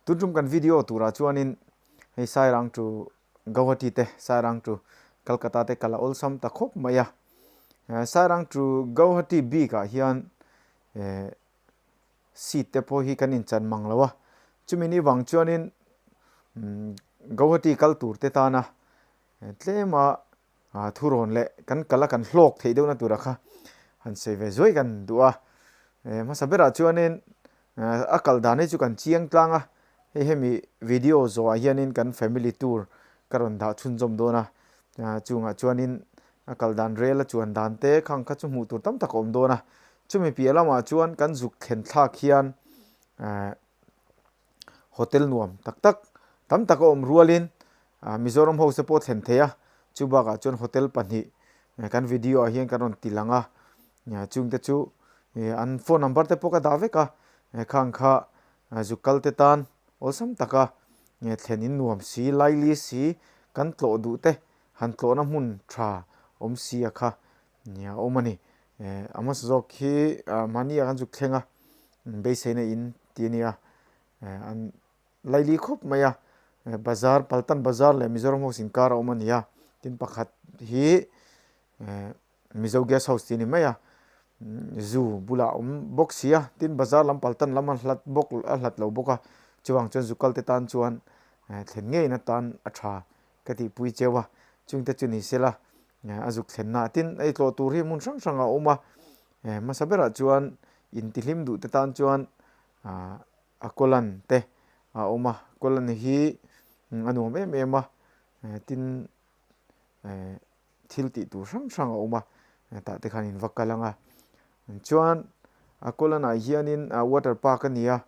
Tun tum kan video turah chuanin hei Sairang to Gauhati te Sairang to Calcutta te kal a awlsam ta khawp mai a. Sairang to Gauhati bikah hian seat te pawh hi kan inchan mang lo a. Chumi ni vang chuanin Gauhati kal tur te tana tlema thurawn leh kan kal a kan hlawk theih deuhna tura kha han sawi ve zuai kan duh a. Hmasa berah chuanin a kal dan hi chu kan chiang tlang a, hei hemi video zawhah hianin kan family tour ka rawn dah chhunzawm dawn a, chungah chuanin a kal dan rel a chuan dan te khang kha chu hmuh tur tam tak a awm dawn a. Chumi piah lamah chuan kan zuk thlen thlak hian hotel nuam tak tak tam tak a awm rualin Mizoram house te pawh thlen thei a, chu bakah chuan hotel pahnih kan video ah hian kan rawn ti lang a, chungte chu an phone number te pawh ka dah vek a, khang kha zuk kal te tan awlsam taka thlen in nuam si laili si kan tlawh duh te han tlawhna hmun tha awm si a kha a awm a ni. A hmasa zawk hi mahni ah kan zuk thleng a beiseina in tih a ni a an laili khawp mai a bazar Paltan bazar leh Mizoram house inkar a awm a ni a tin pakhat hi Mizo guest house tih a ni mai a zu bulah a awm bawk si a tin bazar lam Paltan lam a hlat bawk a hlat lo bawk a chuvang chuan zu kal te tan chuan thlen ngeiin atan a tha ka tihpui cheu a chungte chu ni sela a zuk thlenna tin ei tlawh tur hi hmun hrang hrang a awm a hmasa berah chuan intihlim duh te tan chuan ah a kawlan te a awm a kawlan hi a nuam em em a tin eh thil tih tur hrang hrang a awm a tah te khan in va kal ang a chuan a kawlanah hianin water park a ni a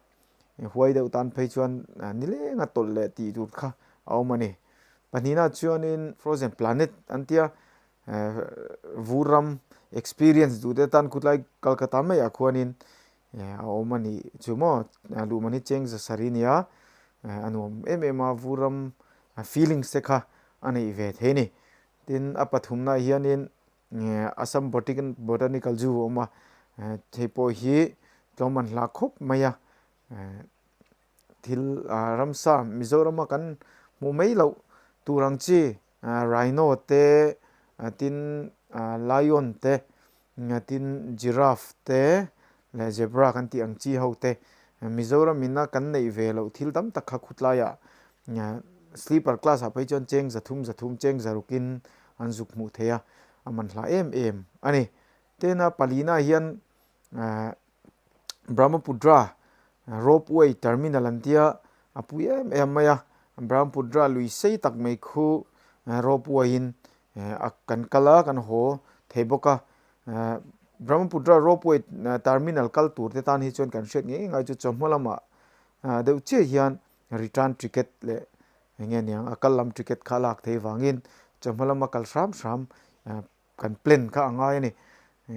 huai deuh tan phei chuan nileng a tawlh leh tih tur kha a awm a ni pahnihna chuanin frozen planet an tia vur ram experience duh te tan khutlai Kolkata maiah khuanin a awm a nih chu maw luhman hi cheng za sarih a ni a a nuam em em a vur ram feelings te kha a neih ve thei a ni tin a pathumnaah hianin Assam Botanical Zoo a awm a hei pawh hi tlawm an hla khawp mai a thil ramsa Mizorama kan hmuh mai loh tur ang chi rhino te tin lion te tin giraffe te leh zebra kan tih ang chi ho te Mizoram ina kan neih ve loh thil tam tak kha khutlaiah sleeper class ah phei chuan cheng zathum zathum cheng zaruk in an zuk hmuh thei a a man hla em em a ni. Tin a palina hian Brahmaputra rope way terminal an tia a pui em em mai a Brahmaputra lui sei tak mai khu rope way in a kan kal a kan haw thei bawk a Brahmaputra rope way terminal kal tur te tan hi chuan kan hriat ngei ngai chu chawhma lamah deuh chiah hian return ticket leh eng nge niang a kal lam ticket kha a lak theih vangin chawhma lama kal hram hram kan plan kha a ngai a ni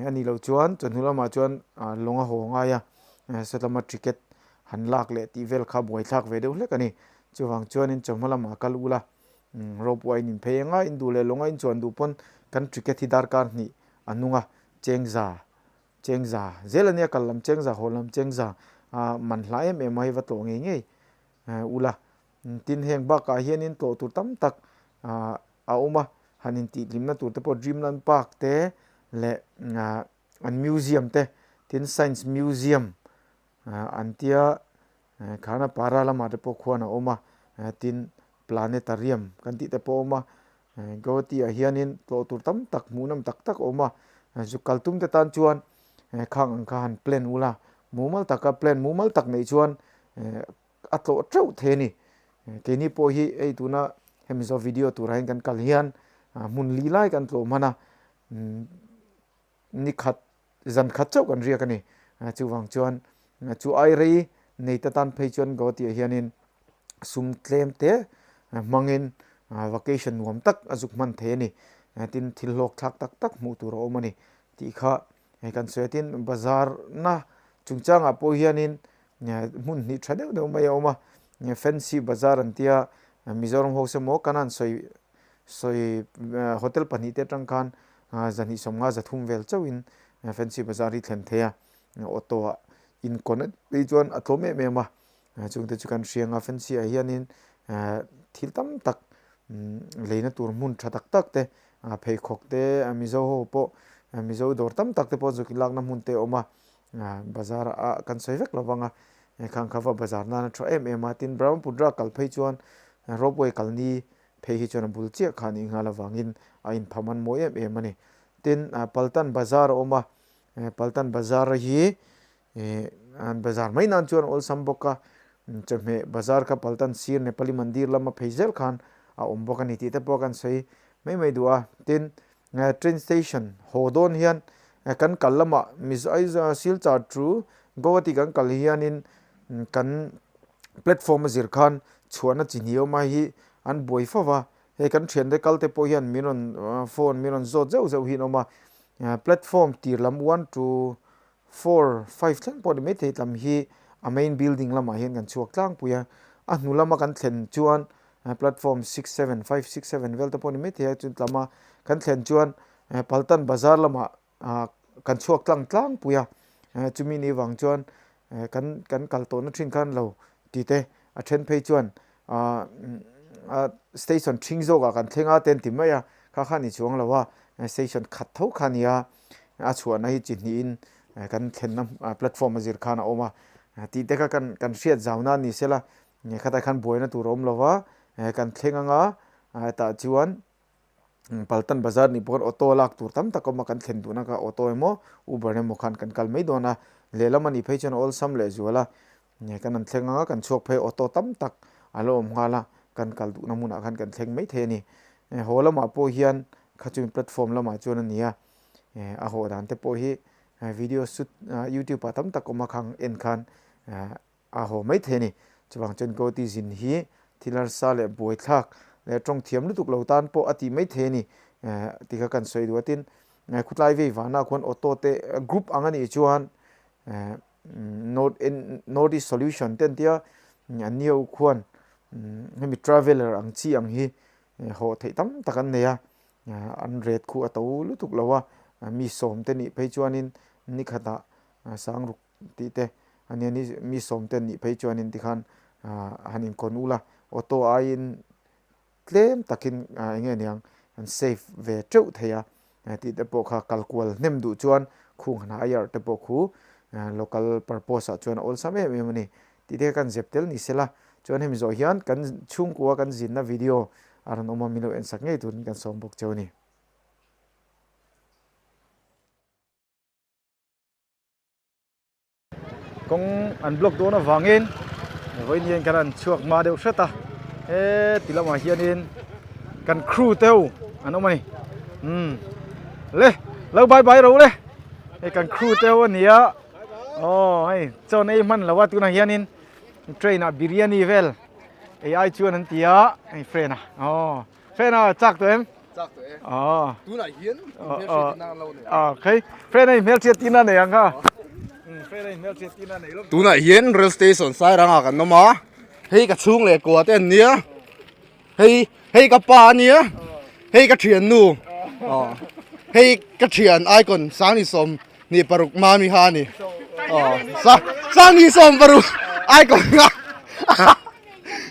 a nih loh chuan chawhnu lamah chuan lawng a haw a ngai a sawtlama ticket han lak leh tih vel kha buaithlak ve deuh hlek a ni chuvang chuanin chawhma lamah kal ula rope way in phei anga in duh leh lawnga in chuan duh pawn kan ticket hi darkar hnih a nung a chengza chengza zel a nia kal lam chengza haw lam chengza a man hla em em a hei va tlawh ngei ngei ula tin heng bakah hianin tlawh tur tam tak ah a awm a han intihhlimna tur te pawh Dreamland Park te leh an museum te tin science museum an tia khana para lamah te pawh khuan a awm a tin planetarium kan tih te pawh a awm a Guwahati ah hianin tlawh tur tam tak hmuhnawm tak tak a awm a zuk kal tum te tan chuan khang ang kha han plan ula mumal taka plan mumal tak neih chuan a tlawh teuh thei a ni. Keini pawh hi hei tuna hemi zawh video turah hian kan kal hian hmun li lai kan tlawh hman a, ni khat zan khat chauh kan riak a ni. Chuvang chuan chu ai rei nei ta tan phei chuan Guwahati ah hianin sum tlem te hmangin vacation nuam tak a zuk hman thei a ni. Tin thil hlawk thlak tak tak hmuh tur a awm a ni tih kha Hei kan sawi atin bazar na chungchangah pawh hianin hmun hnih tha deuh deuh mai a awm a, fancy bazar an tia Mizoram house emaw kan han sawi sawi hotel pahnih te atang khan zahnih sawmnga zathum vel chauhin fancy bazar hi thlen thei a, auto ah in connect phei chuan a tlawm em em a. Chungte chu kan hria anga fancy ah hianin thil tam tak leina tur hmun tha tak tak te pheikhawk te mizo ho pawh mizo dawr tam tak te pawh zuk inlakna hmun te a awm a bazar ah kan sawi vek lo vang a khang kha va bazar nan a tha em em a tin Brahmaputra kal phei chuan ropeway kal ni phei hi chuan a bul chiah kha a nih nghal avangin a inpham an mawi em em a ni tin Paltan bazar a awm a Paltan bazar hi Ih an bazar mai nan chuan awlsam bawk a, chawhmeh bazar kha Paltan sir Nepali Mandir lama phei zel khan a awm bawk a ni tih te pawh kan sawi mai mai duh a. Tin, train station haw dawn hian kan kal lamah Mizo Aizawl Silchar to Guwahati kan kal hianin kan platform a zir khan chhuahna chi hnih awm a hi an buai fo va, hei kan thiante kal te pawh hian min rawn phone min rawn zawt zeuh zeuh hi an awm a, platform tir lam one to Four, five thleng pawh ni maithei tlam hi a main building lamah hian kan chhuak tlangpui a, a hnu lama kan thlen chuan platform six, seven, five, six, seven vel te pawh ni maithei a, chu tlama kan thlen chuan Paltan bazar lamah kan chhuak tlang tlangpui a, chumi ni vang chuan kan kan kal tawhna thin khan lo ti te a then phei chuan station thing zawkah kan thleng a te an ti mai a, kha kha a ni chuang lo a, station khat tho kha a ni a. A chhuahna hi chi hnihin kan thlenna platform a zir khan a awm a, tih te kha kan kan hriat zau nan ni sela khatah khan buaina tur a awm lo va, kan thleng anga tah chuan Paltan bazar nih pawh khan auto lak tur tam tak a awm a, kan thlen duhna kha auto emaw Uber emaw khan kan kal mai dawn a, lehlam a nih phei chuan a awlsam leh zual a, kan han thleng anga kan chhuak phei auto tam tak a lo awm nghal a, kan kal duhna hmunah khan kan thleng mai thei a ni. Haw lamah pawh hian kha chu platform lamah chuan a ni a. A haw dan te pawh hi video shoot youtube ah tam tak awm a khang en khan a haw mai thei a ni. Chuvang chuan Goti zin hi thil harsa leh buaithlak leh tawng thiam lutuk lo tan pawh a tih mai thei a ni tih kha kan sawi duh a. Tin, khutlai vei vanah khuan auto te group ang a nih chuan North East Solution te an tia an ni ho khuan hemi traveller ang chi ang hi haw theih tam tak an nei a. An ret khu a to lutuk lo a, mi sawm te nih phei chuanin ni khatah sang ruk tih te a nia ni mi sawm te nih phei chuanin tikhan han inkawn ul a, auto aiin tlem takin eng nge niang an save ve teuh thei a tih te pawh kha kal kual hnem duh chuan khung han hire te pawh khu local purpose ah chuan a awlsam em em a ni. Tih te kan zep tel ni sela chuan hemi zawh hian kan chhungkua kan zinna video a rawn awm a min lo en sak ngei turin kan sawm bawk cheu a ni. Kawng an block dawn avangin vawiin hian kan han chhuak hma deuh hret a heti lamah hianin kan crew te ho an awm a ni umm le lo bye bye ro le hei kan crew te ho a ni a. Aw hei chawn ei hman lo a tunah hianin train ah biryani vel ei ai chuan an ti a hei friend a aw friend a chak tawh em chak tawh e aw tunah hian hmelhriat tina an lo nei aw khei friend a hmelhriat tina nei ang kha friend a hmelhriat tina nei lo tunah hian rail station Sairang ah kan awm a hei ka chhung leh kua te an nia Hei hei ka pa ania hei ka thian nu aw hei ka thian icon sangni sawm ni paruk mami kha ani aw sa sangni sawm paruk icon kha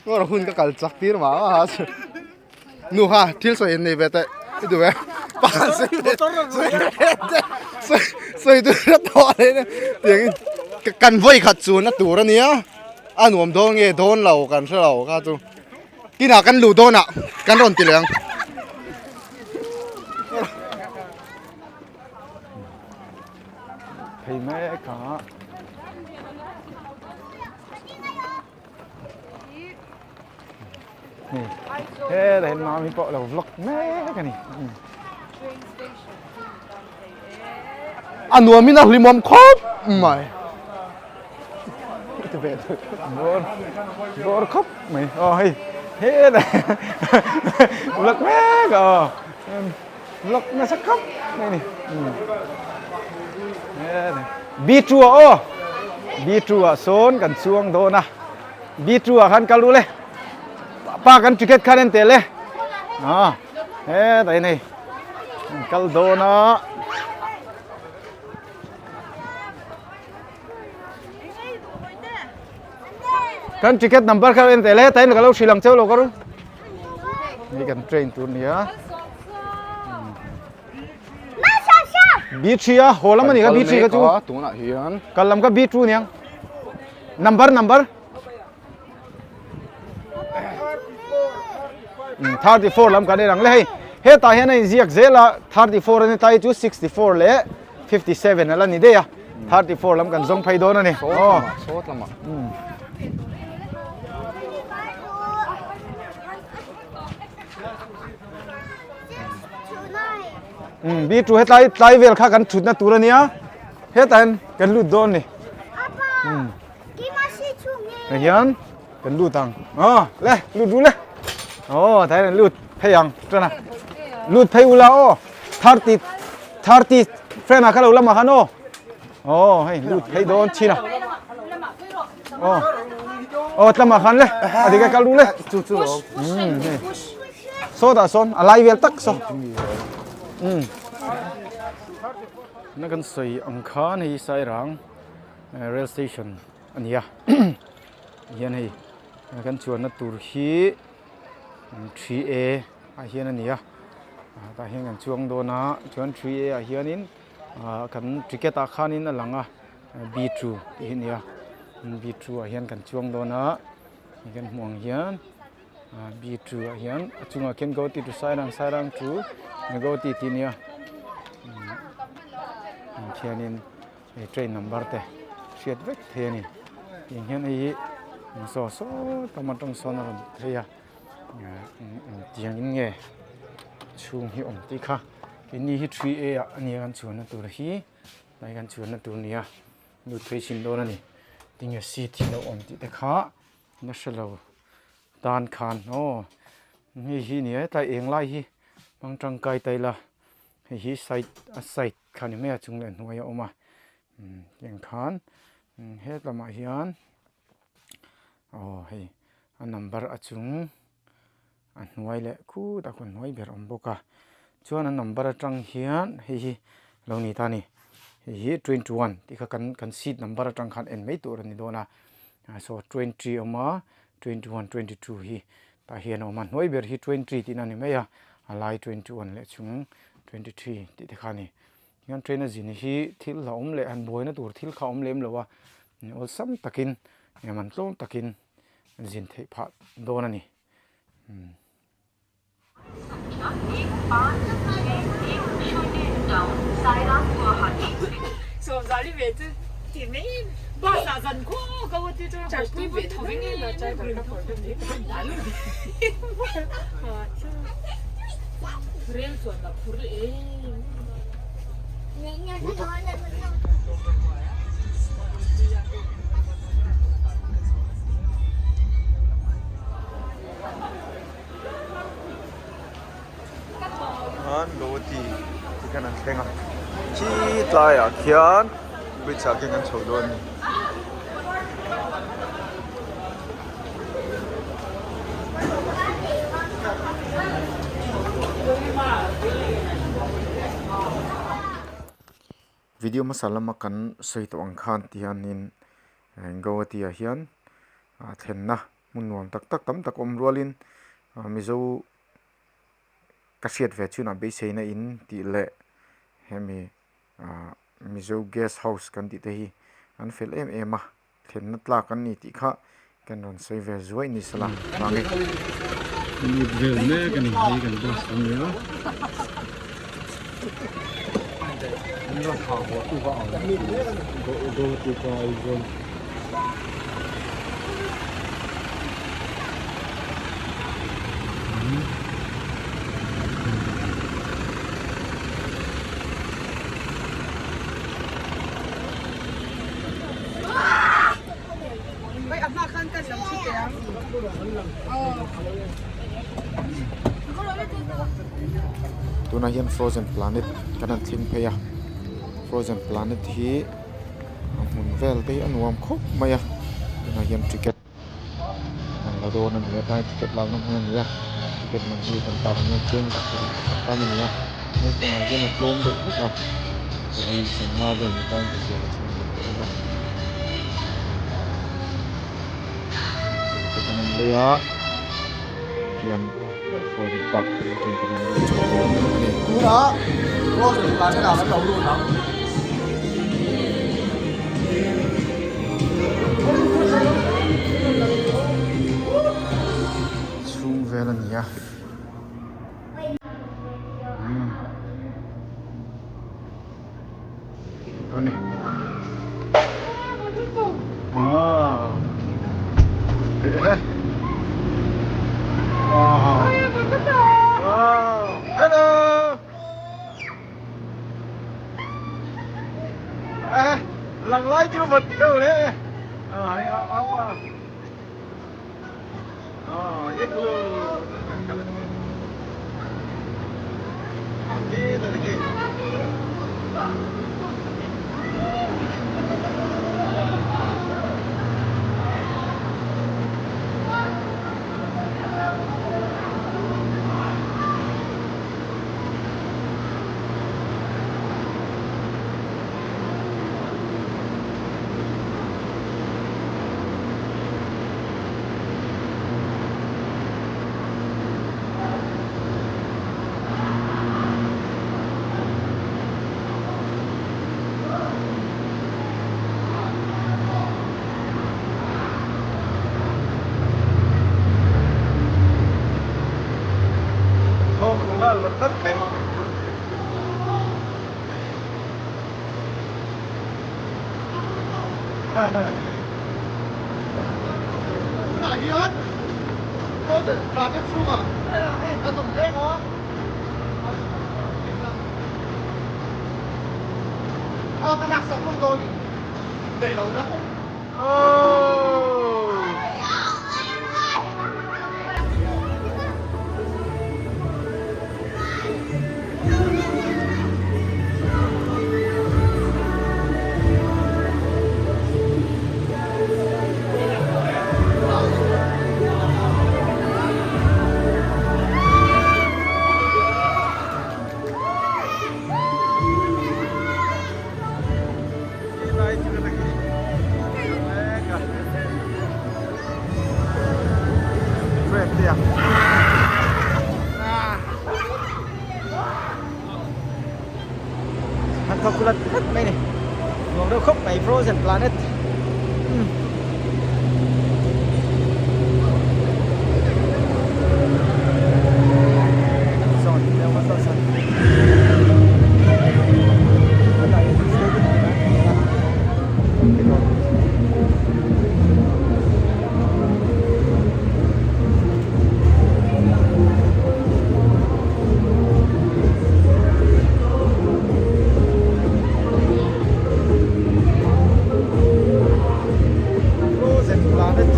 ngawr hun ka kal chak tir ma ha nu kha thil sawi an nei ve teh i duh e pa sawi ve sawi sawi sawi tur a tawh leh nia tiangin kan vawi khat chuan a tur ania a nuam dawn nge dawn lo kan hre lo kha chu. Tinah kan luh dawnah kan rawn ti leh ang. Thei mek a. He la hian mami pawh lo vlog mek a ni. A nuamin a hlimawm khawp mai. Bawr bawr khawp mai aw hei he le vlog mek a aw vlog nasa khawp mai ni B two ah aw B two ah sawn kan chuang dawn a B two ah khan kal u le pa kan ticket khan en tel e a hetlai nei kal dawn a. Kan ticket number kha en teh le tain ka lo hrilh ang cheu lo ka ru. Ni kan train tur nia. B3 a haw lam ani ka B3 ka chu. Tunah hian kal lam ka B2 niang. Number number 34 lam kan en ang le hei hetah hian a inziak zel a 34 ani tai chu 64 leh 57 ala ni daih a 34 lam kan zawng phei dawn a ni aw sawt lamah B two hetlai tlai vel kha kan thutna tur a nia hetah hian kan lut dawn a ni Hei hian kan lut ang aw le lut ru le aw tah hian lut phei ang tana lut phei ula aw 30 30 friend ah kha lo lamah khan aw aw hei lut phei dawn chin a aw aw tlamah khan le a dik a kal ru le chu chu saw tah sawn a lai vel tak saw na kan sawi ang khan hei sairang Rail station a ni a hian hei kan chuanna tur hi 3A ah hian a ni a tah hian kan chuang dawn a chuan 3A ah hianin kan ticket ah khanin a lang a B2 tih hi a ni a B2 ah hian kan chuang dawn a kan hmuh ang hian B2 ah hian a chungah khian Guwahati to Sairang Sairang to Guwahati tih a ni a khianin. Hei train number te hriat vek thei a ni tiang hian hei hi saw saw tam atang sawn a rawn phei a tiang in nge chhung hi awm tih kha keini hi 3A ah a nia kan chuanna tur hi tlai kan chuanna tur a ni a lut phei chhin dawn a ni tinge seat hi lo awm tih te kha na hre lo tan khan aw hei hi a ni a tlai eng lai hi hmang tangkai ta ila hei hi side a side. Thla ni mai a chung leh hnuai a awm a tiang khan het lamah hian aw hei a number a chung a hnuai leh khutah khuan hnuai ber a awm bawk a chuan a number atang hian hei hi lo ni ta a ni hei hi 21 tih kha kan kan seat number atang khan en mai tur a ni dawn a saw 20 a awm a 21 22 hi tah hian a awm a hnuai ber hi 20 tihna a ni mai a a lai 21 leh chung 23 tih te kha a ni hian train a zin hi thil a awm leh han buaina tur thil kha a awm lem lo a awlsam takin man tlawm takin zin theih phah dawn a ni. An Guwahati ti khan an thleng a khi tlaiah khian bridge ah khian kan chho dawn a ni. Video hmasa lama kan sawi tawh ang khan ti hianin Guwahati ah hian thlenna hmun nuam tak tak tam tak awm rualin Mizo ka hriat ve chhunah beiseina in tih leh hemi ah Mizo guest house kan tih te hi an fel em em a thlenna tlak an ni tih kha kan rawn sawi ve zuai ni sela vangin. Lut vel mek a ni hei kan bus a nia. Guwahati to Aizawl. Tunah hian frozen planet kan han thleng phei a frozen planet hi a hmun vel te hi a nuam khawp mai a tunah hian ticket an la dawn a ni a tlai ticket lakna hmun a ni a ticket man hi kan tan hian tlem tak tak a ni a naupangah hian a tlawm deuh hlek a pali sangha vel ni tan ka ziak a chhung ve tawh a. lei a tiang Frozen Park atangin kan rawn lut chho dawn a ni. Tunah Frozen Planet ah kan lo lut ang. Chhung vel a ni a. Ani. Wow. Wow. Wow. Hello. Eh, lần lái chưa bật đâu đấy. À, áo à. Ờ, igloo. Tunah hian Frozen Planet chhungah kan awm reng a. Thla ka laksak lawk dawn neih lo na. Han thawk lat lat mai ni nuam deuh khawp mai frozen planet Frozen Planet.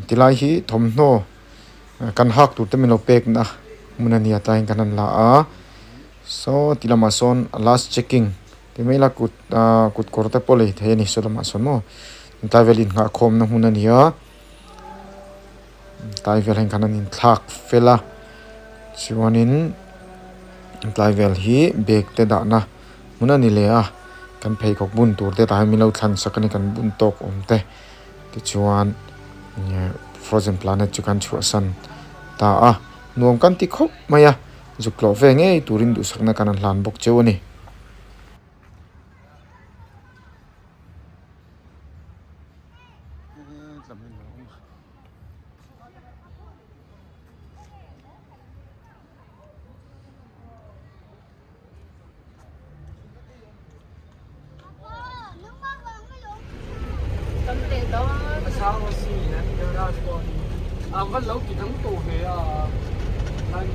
Tilai hi thawmhnaw kan hak tur te min lo pek na hmun a ni a tlaiin kan han la a saw ti lamah sawn last checking ti mai ila kut ah kut kawr te pawh lei thei a ni saw lamah sawn maw tlai vel inghah khawm na hmun a ni a tlai vel hian khan an inthlak fel a chuanin tlai vel hi bag te dahna hmun a ni leh a kan pheikhawk bun tur te tah hian min lo thlan sak a ni kan bun tawk awm te. Tichuan Frozen Planet chu kan chhuahsan ta a, nuam kan ti khawp mai a, zuk tlawh ve ngei turin duhsakna kan han hlan bawk cheu a ni. Team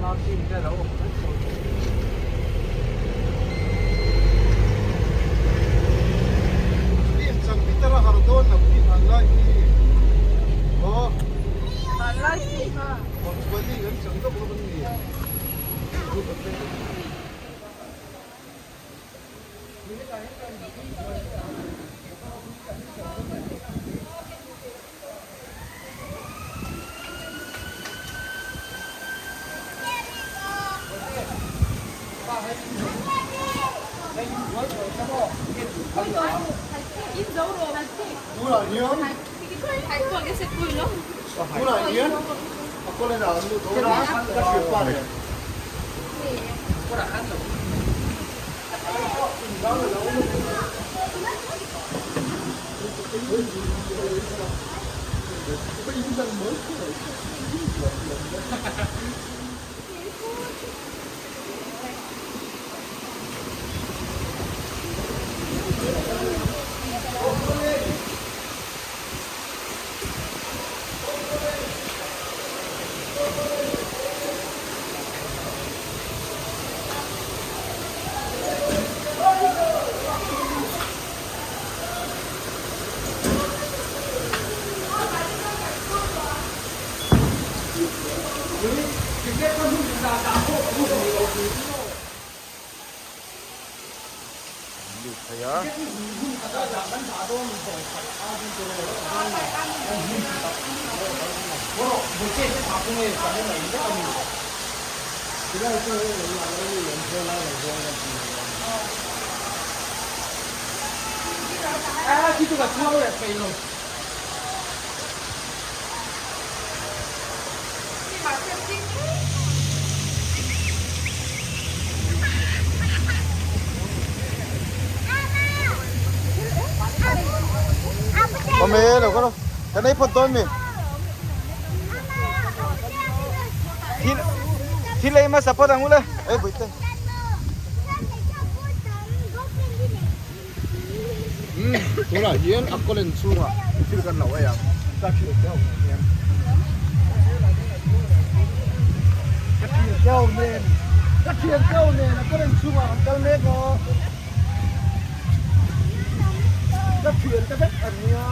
chang Peter a har dawn lo tih han lai hi aw Bali kan chang lawk lawk an ni. Tunah hian tunah hian a college ah an lut dawn a ka hriat pa nen. Lut thei a. Awm e lo ka lo kan ei phawt dawn mi thil thil ei hmasa phawt ang u le ei buite. Tunah hian a kawlen chhungah thil kan lo ei ang ka thian te ho nen hian ka thian te ho nen ka thian te ho nen a kawlen chhungah kan kal mek aw ka thian te vek an nia.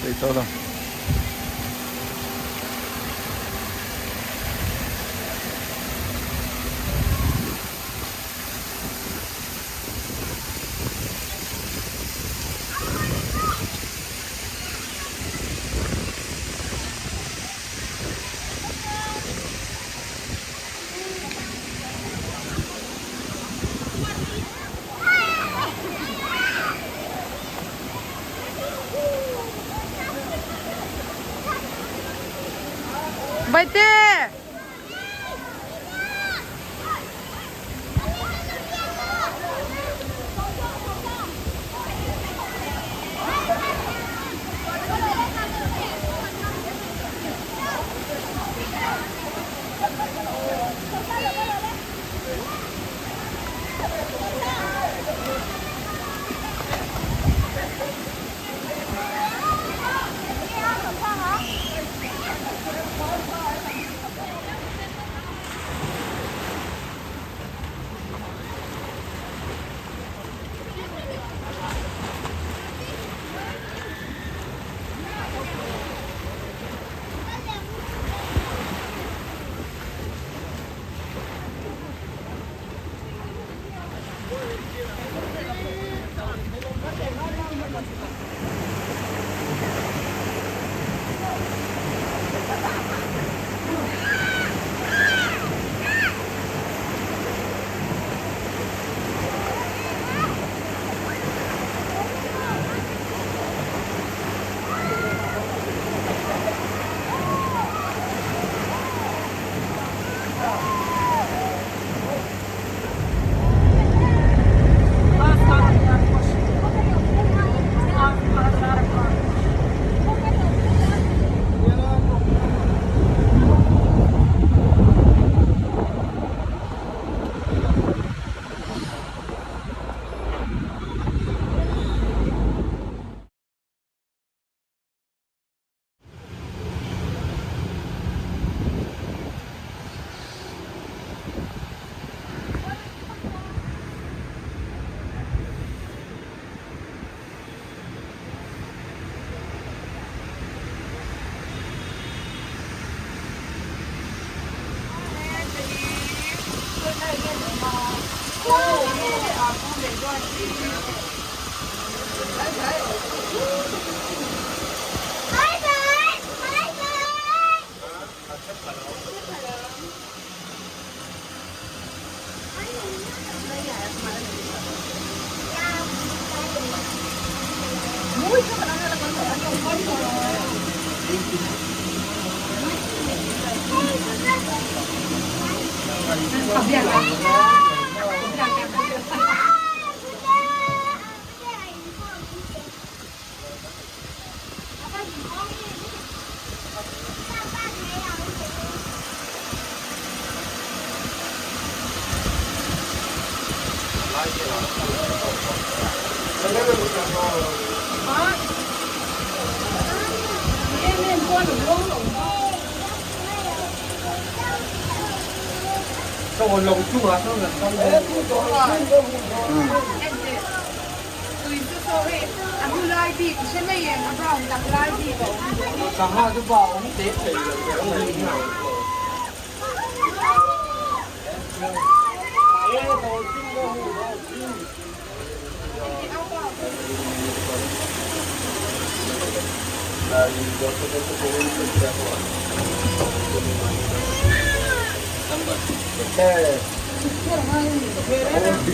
Thei tawh lo. Baite!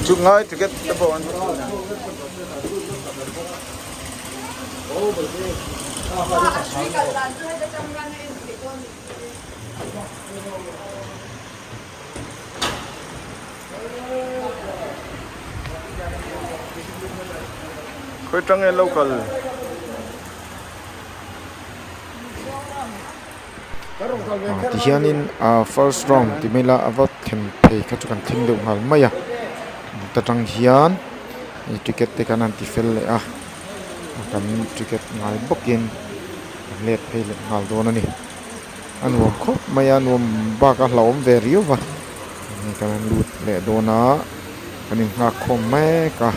Chuk ngai ticket te pawh an Khawi tang nge local Tihianin ah first round ti mai ila a va thlen phei kha chu kan thleng deuh nghal mai a ta tang hian ticket te khan an ti fel leh a kan ticket ngai bawkin kan let phei leh nghal dawn a ni a nuam khawp mai a nuam bak a hlauhawm ve riau va kan han lut leh dawn a kan innghak khawm mek a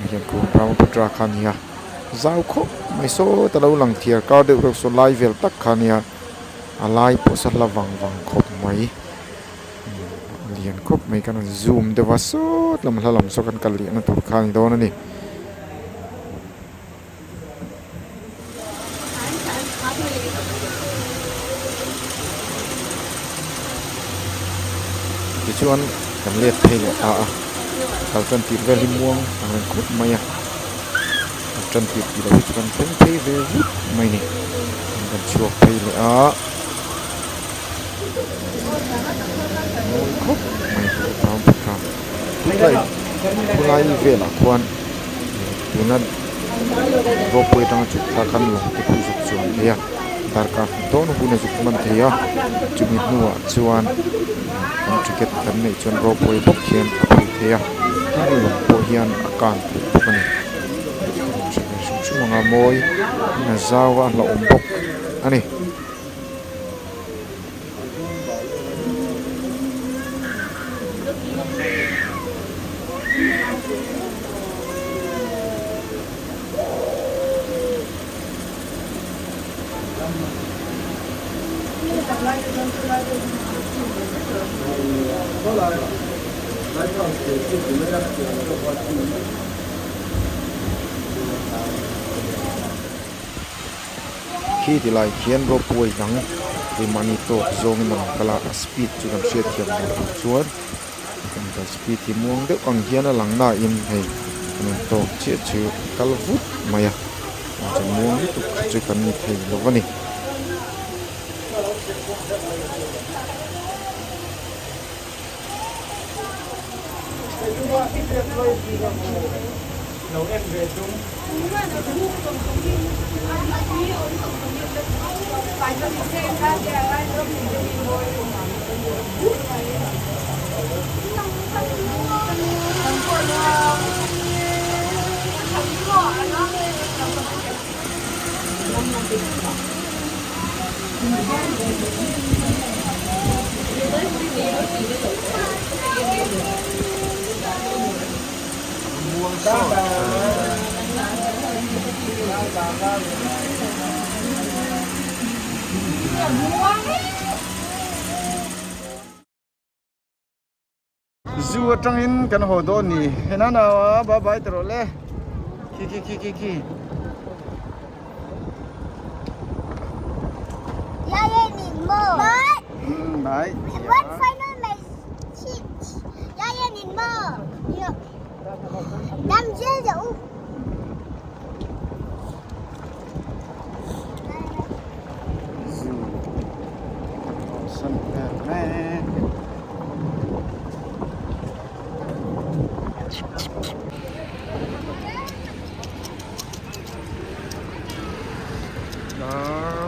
tihian khu Brahmaputra kha a ni a. Zau khawp mai sawt a lo lang thiar kar deuh reuh saw lai vel tak kha nia a lai pawh saw hla vang vang khawp mai a lian khawp mai kan rawn zoom deuh a sawt lam hla lam saw kan kal leh na tur kha a ni dawn a ni. Tichuan kan let phei leh ta a kal tan tir vel hi muang ang reng khawp mai a kal tan tir tih loh hi chu kan thleng phei ve vut mai a ni kan chhuak phei leh a mawi khawp mai khulai velah khuan. Tuna ropeway atanga chhuk thlak khan lawng te pawh zuk chuan thei a darkar hnih dawn hun a zuk hman thei a chumi hnuah chuan kan ticket kan neih chuan ropeway bawk hian a phei thei a tin lawng pawh hian a kan theih bawk a ni hrim hrim anga mawi in a zau a a hlauhawm bawk a ni. Khi ti lai khian ropeway dang keimahni tawk zawngin a rawn kal a a speed chu kan hriatthiam dan tur chuan kan kal speed hi muang deuh ang hian a lang nain hei kan rawn tawk chiah chu a kal vut mai a chuan muang lutuk kha chu kan ni thei lo a ni. Zu atangin kan haw dawn ni henana a bye bye ta rawh le khi khi khi khi khi. Bye.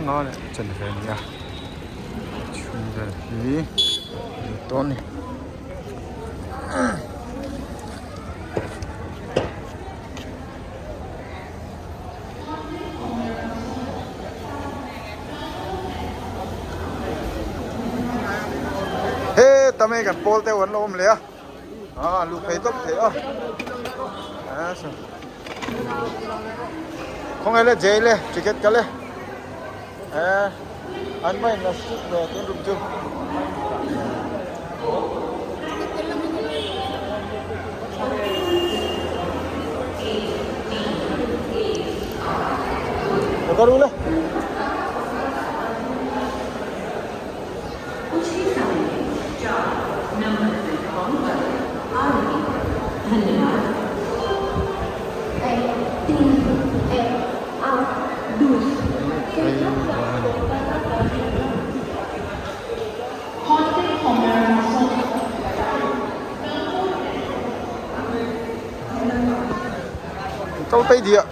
Nga leh chanve a ni a chhung vel hi a ni tawh a ni. He ta mai kan pawl deuh an lo awm leh a ah luh phei tawp thei a khawnge le jei le ticket ka le eh an va in la strict ve tun rum chu. Ka ru le. Câu tây địa.